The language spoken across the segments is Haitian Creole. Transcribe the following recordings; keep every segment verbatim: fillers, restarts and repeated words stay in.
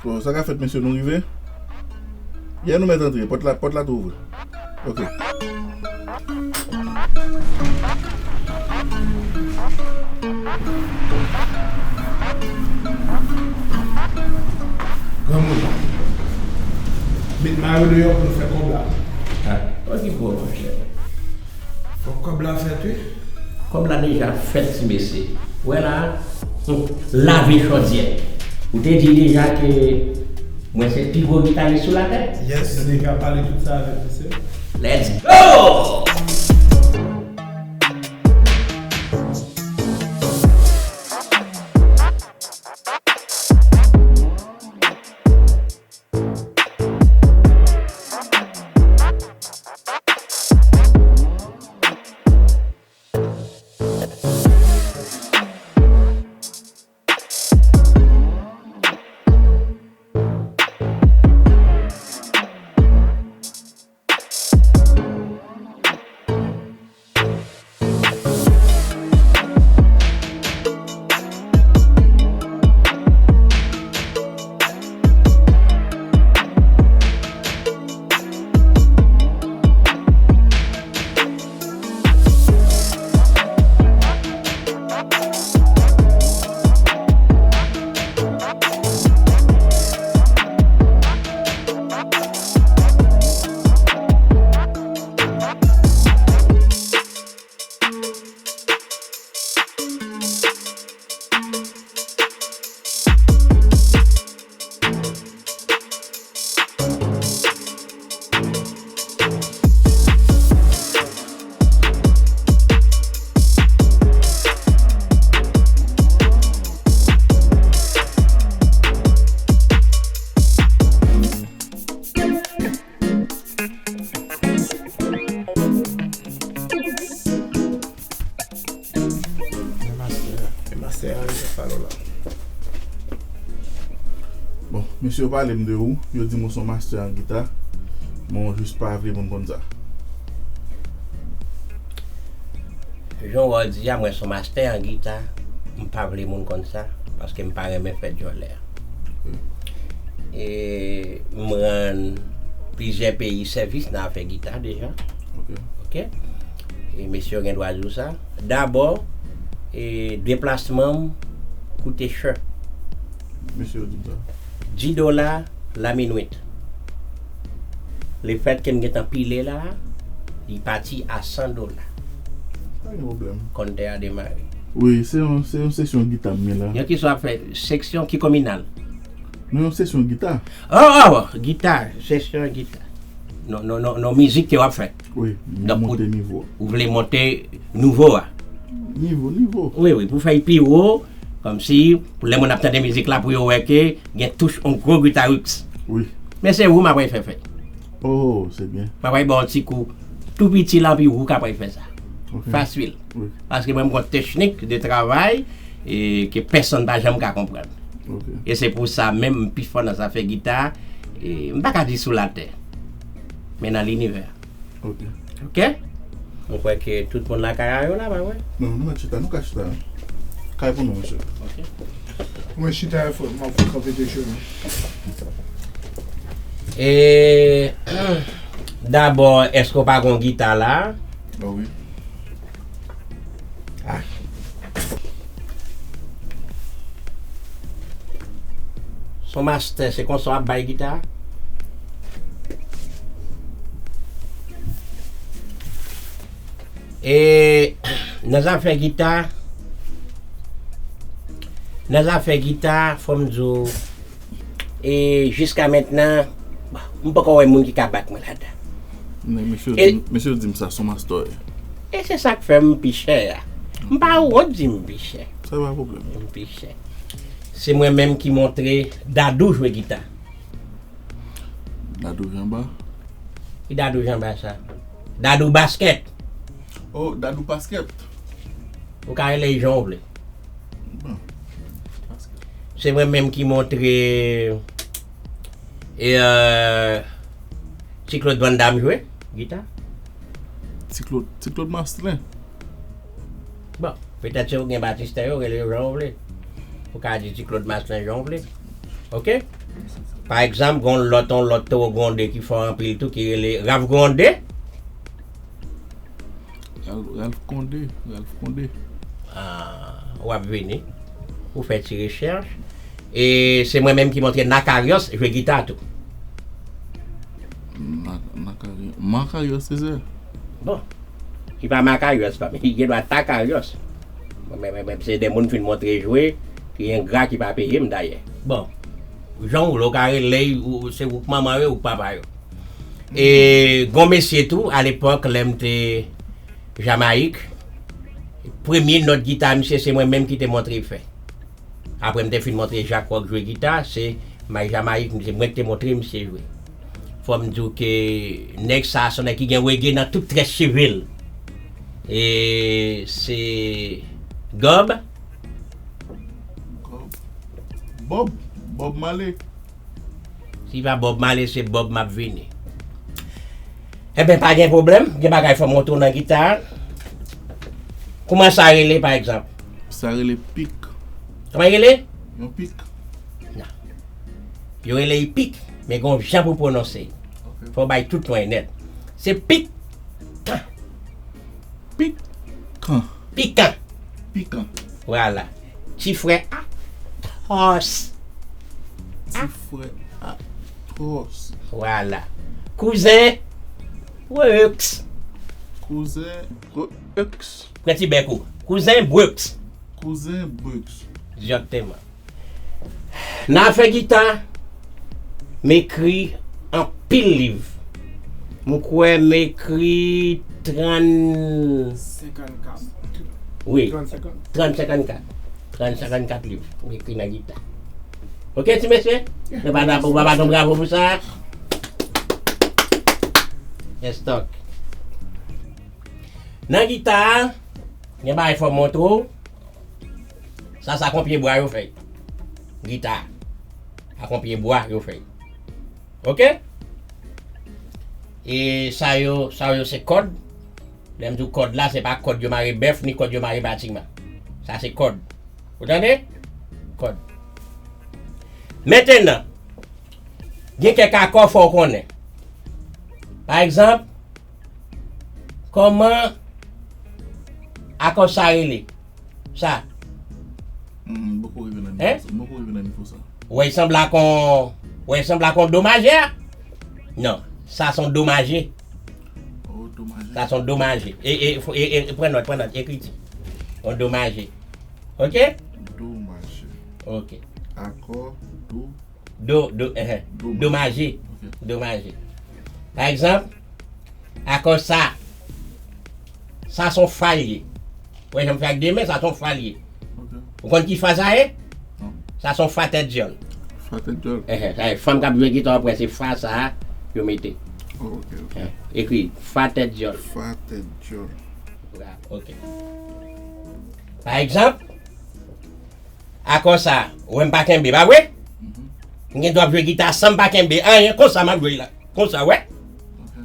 Bon, sa ka fèt, mesye, nou rive? Yè nou mèt antre, pòt la, pòt la tou ouvri. Ok. Granmoun, met mayo deyò pou nou fè kòb la. Ah, okipe w, monchè. Fòk kòb la fèt, wi. Kòb la deja fèt, ti mesye. Ou wè la, hmm, lave chòdyè. Ou te di deja ke mwen se pi gwo gitaris sou latè? Yes. Nou deja pale tout sa avèk misye. Let's go! E mastè, e mastè a, li fè sa lò la. Bon, mesye yo pale m de ou, yo di m ou se yon mastè an gita, men w jis pa vle moun konn sa. Jan w di a, mwen se yon mastè an gita, m pa vle moun konn sa, paske m pa renmen fè djòlè. E m rann plizyè peyi sèvis nan afè gita deja. Ok. Ok? E mesye yo gen dwa di w sa. Dabò, e deplasman m koute chè. Mesye yo di m sa. Dis dola laminwit. Lefètke m gentan pile la, li pati a san dola. Pa gen pwoblèm. Kòntè a demare. Wi, se yon, se yon sesyon gita m gen la. Yon ki sa w ap fè? Seksyon ki kominal? Non, yon sesyon gita. Oh, oh, gita, sesyon gita. Non, non, non, non, mizik ke w ap fè. Wi, m ap monte nivo a. Ou vle monte nivo a. Nivo, nivo. Wi, wi, pou fè l pi wo, kòmsi, pou lè moun ap tande mizik la, pou yo wè ke gen touch yon gwo gitaris. Wi. Men se ou m ap fè fè. Oh, se byen. M ap ba w yon ti kou tou piti la, epi ou k ap fè sa. Ok. Fasil. Wi. Paske mwen, m gon teknik de travay, e ke pèsonn pa janm ka konprann. Ok. E se pou sa menm, m pi fò nan zafè gita, e m pa ka di sou latè, men nan linivè. Ok. Ok? Mwen kwè ke tout moun lakay a yo la, pa vre? Non, nou mèt chita, nou ka chita. Kay pou nou, mesye. Ok. Mwen chita, fò, m ap fè kanpe de cheve. E, dabò, èske w pa gon gita la? Oh wi. Ah. Son mastè, se konsa w ap bay gita? E nan zafè gita, nan zafè gita, fò m di w, e jiska mentnan, m poko wè moun ki ka bat mwen ladan. Men mesye yo di m, mesye yo di m sa, se yon mastè w ye. E se sa k fè m pi chè a. M pa wont di m pi chè. Sa pa pwoblèm. M pi chè. Se mwen menm ki montre Dadou jwe gita. Dadou Janba. Ki Dadou Janba sa? Dadou Baskèt. Oh, Dadou Baskèt. Ou ka rele l jan w vle. Bon. Baskèt. Se mwen menm ki montre e, euh, Ti Claude Van Damme jwe gita. Ti Claude, Ti Claude Maslin. Bon, petèt se ou gen batistè yo, rele yo jan w vle. Ou ka di Ti Claude Maslin jan w vle. Oke? Pa egzanp, gon lòt, on lòt Toro Gwonde ki fò anpil tou, ki rele Ralph Gwonde. Ralph, Ralph Condé, Ralph Condé. Ah, w ap vini. Ou fè ti rechèch. E se mwen menm ki montre Nakarios jwe gita tou. Na- Nakari- Makarios Césaire. Bon. Li pa Makarios, pa. Li gen dwa Takarios. Men, men, men, se de moun fin montre jwe, ki engra, ki pa peye m dayè. Bon. Jan w vle, ou ka rele l, ou- se ou k manman yo, ou k papa yo. E gon mesye tou, alepòk, lè m te Jamayik, premye nòt gita misye, se mwen menm ki te montre l fè. Apre m te fin montre Jak Wòk jwe gita, se may Jamayik, se mwen ki te montre misye jwe. Fò m di w ke nèg sa, se yon nèg ki gen reggae nan tout trè cheve l. E se Gob. Bob. Bob. Bob Marley. Si pa Bob Marley, se Bob m ap vini. Enben, pa gen pwoblèm. Gen bagay fò m montre w nan gita. Kouman sa rele, pa egzanp? Sa rele pik. Kouman rele? Yon pik. Yo rele l pik, men gon jan pou pwononse. Ok. Fò w bay tout non nèt. Se pik. Pikan. Pikan. Pikan. Vwala. Ti frè Atos. Ti frè Atos. Vwala. Kouzen Brooks. Kouzen Brooks. Pran ti bèk ou. Kouzen Brooks. Kouzen Brooks. Egzakteman. Nan afè gita, m ekri anpil liv. M kwè m ekri trant, senkannkat. Wi, Trant senkannkat. Trant senkannkat. Trant senkannkat liv m ekri nan gita. Oke, ti mesye? Nou pa ta pou pa bat yon bravo pou sa? Estòk. Nan gita, gen bagay fò m montre w. Sa, sa kon pye bwa yo fè. Gita. Sa kon pye bwa yo fè. Oke? E sa yo, sa yo se kòd. Lè m di w kòd la, se pa kòd yo mare bèf, ni kòd yo mare batiman. Sa se kòd. Ou tande? Kòd. Mentenan, gen kèk akò fò w konnen. Pa egzanp, kòman akò sa rele? Sa. Hmm, m poko rive nan nivo Hein? Sa. M poko rive nan nivo sa. Ou wè, l sanble ak on, ou wè, l sanble ak on do majè? Non, sa se on do maje. Oh, do maje. Sa se on do maje. E, e, e, e, pran nòt, pran nòt, ekriti. On do maje. Oke? Do maje. Oke. Akò, do, Do, do, eh, eh. Do Do maje. Ok. Do maje. Pa egzanp, akò sa. Sa se on fa l ye. Ou wè jan m fè ak de men, sa se on fa l ye. Ok. Ou konn ki fa sa ye? Non. Sa se on fa tèt dyòl. Fa tèt dyòl. Eh, eh, sa e fanm k ap jwe gita, w ap wè se fa sa a yo mete. Oh, ok, ok. Eh, ekri fa tèt dyòl. Fa tèt dyòl. Bravo, ok. Pa egzanp, akò sa, ou wè m pa kenbe, pa vre? Mhm. M gen dwa ap jwe gita san m pa kenbe anyen, konsa m ap jwe la. Konsa, wè? Ok.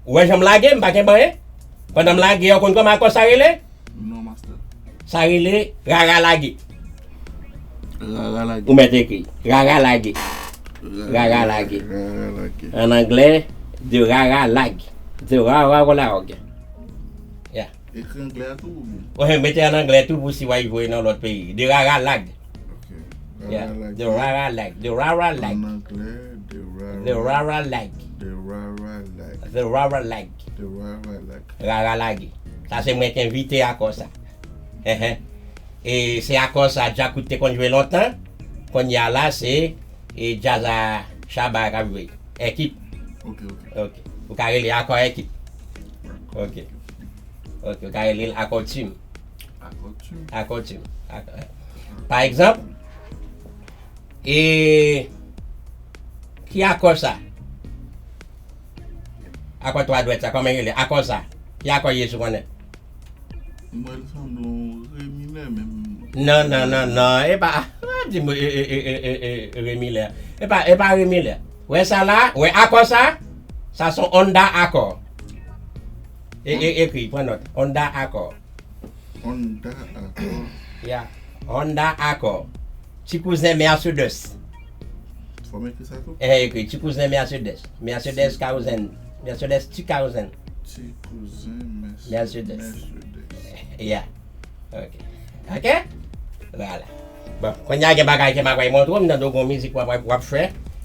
Ou wè jan m lage, m pa kenbe anyen? Pandan m lage, ou konn kòman akò sa rele? Non, master. Sa rele rara lage. Rara lage. Ou mèt ekri. Rara lage. Rara lage. Rara lage. An anglè, the rara lag. The rara lag. Yeah. Ekri anglè a tou oubyen? Ou mete an anglè tou pou si w al jwe nan lòt peyi. The rara lag. Ok. Yeah. Rara lage. The rara lag. The rara lag. An anglè, the rara. The rara lag. The rara lag. The rara lag. The rara lag. Rara lage. Sa se mwen ki envite akò sa. Ehe. E se akò sa Djakout te konn jwe lontan. Kounye a la se e djaz a Shabba k ap jwe. Ekip. Ok, ok. Ok. Ou ka rele akò ekip. Ok. Ok. Ou ka rele l akò tim. Akò tim. Akò tim. Akò. Pa egzanp, e ki akò sa? Akò twa dwèt sa, kòman l rele? Akò sa. Ki akò Jezi konnen? M wè l sanble yon re minè menm. Non, non, non, non. E pa, pa di m e, e, e, e, e, e, re minè. E pa, e pa re minè. Wè sa la? Wè akò sa? Sa se yon Honda Accord. E, e, ekri, pran nòt. Honda Accord. Honda Accord. Ya. Honda Accord. Ti kouzen Mercedes. Fò m ekri sa tou. Eh, ekri ti kouzen Mercedes. Mercedes kouzen. Mercedes ti kouzen. Ti kouzen Mercedes. Mercedes. Ya. Ok. Ok? Vwala. Bon, kounye a gen bagay ke m ap pral montre w, m tande w gon mizik w ap, w ap fè,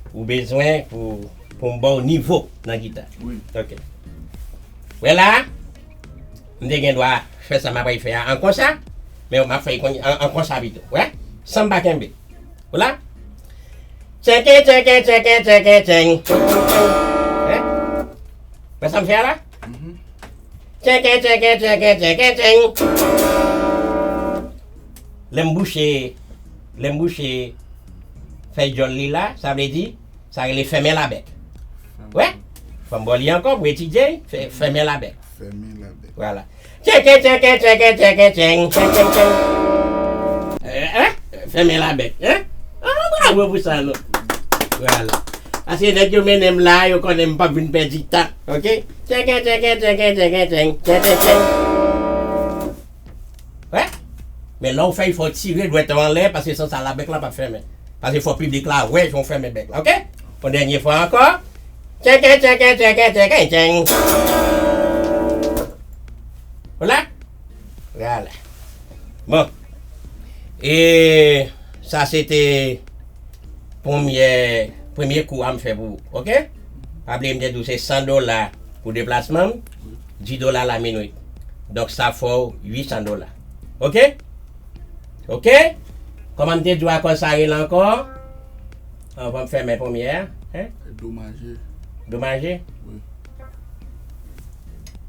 ou bezwen pou, pou m ba w nivo nan gita. Wi. Ok. Wè la, m te gen dwa fè sa m ap pral fè a an konsa, men m ap fè l konn an, an konsa pito. Wè? San m pa kenbe. Ou la? Tchenken, tchenken, tchenken, tchenken, tcheng. Hein? Wè sa m fè a la? Mhm. Tchenken, tchenken, tchenken, tchenken, tcheng. Lè m bouche, lè m bouche fèy djòl li la, sa vle di, sa rele fèmen labèk. Wè? Fò m ba w li ankò pou etidye, fè, fèmen labèk. Fèmen labèk. Vwala. Tchenken, tchenken, tchenken, tchenken, tcheng, tcheng, tcheng. Eh, eh? Fèmen labèk, hein? Ah, bravo pou sa, non? Vwala. Paske nèg yo mennen m la, yo konnen m p ap vin pèdi tan, ok? Tchenken, tchenken, tchenken, tchenken, tcheng, tcheng, tcheng, tcheng. Wè? Men lè w fè l, fò w tire dwèt ou anlè, paske san sa, labèk la p ap fèmen. Paske fò piblik la wè jan w fèmen bèk la, ok? Yon dènye fwa ankò. Tchenken, tchenken, tchenken, tchenken, tcheng. Vwala. Vwala. Bon. E sa se te premye, premye kou a m fè pou ou, ok? Pa bliye m te di w se san dola pou deplasman m, dis dola la minit. Donk sa fè w uit san dola. Ok? Ok? Kòman m te di w akò sa rele ankò? Anvan m fèmen premye a, hein? Domaje. Domaje? Wi.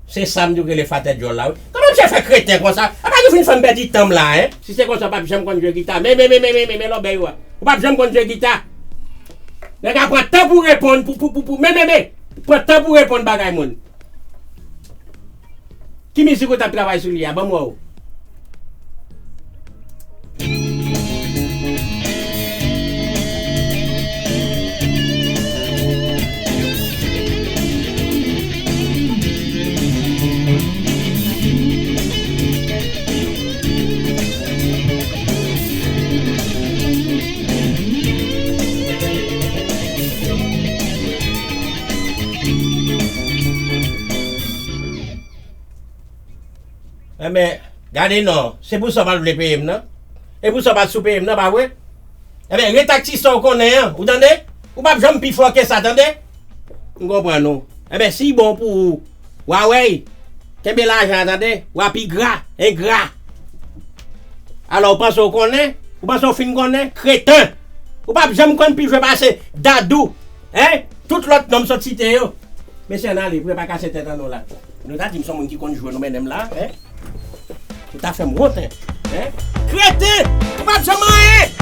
Se sa m di w rele fatè djòl la, wi. Kòman misye fè kreten konsa? A pa di w fin fè m pèdi tan m la, hein? Si se konsa, w p ap janm konn jwe gita. Men, men, men, men, men, men, men lòbèy ou a. Ou p ap janm konn jwe gita. Nèg la pran tan pou reponn, pou, pou, pou, pou, men, men, men. Pran tan pou reponn bagay moun. Ki mizik ou t ap travay sou li a? Ban m wè w. Enben, gade non, se pou sa w pa t vle peye m nan. E pou sa w pa t sou peye m nan, pa vre? Enben, ret ak ti sa w konnen an, ou tande? Ou p ap janm pi fò ke sa, tande? M konprann ou. Enben, si bon pou ou, w a wè, kenbe lajan an, tande? W a pi gra, engra. Alò, ou panse w konnen? Ou panse w fin konnen? Kreten! Ou p ap janm konn pi jwe pase Dadou, hein? Tout lòt non m sot site yo. Mesye, ann ale, pou yo pa kase tèt an nou la. Nou ta di m se yon moun ki konn jwe, nou mennen m la, hein? Ou ta fè m wont, hein? Kreten! Ou p ap janm anyen!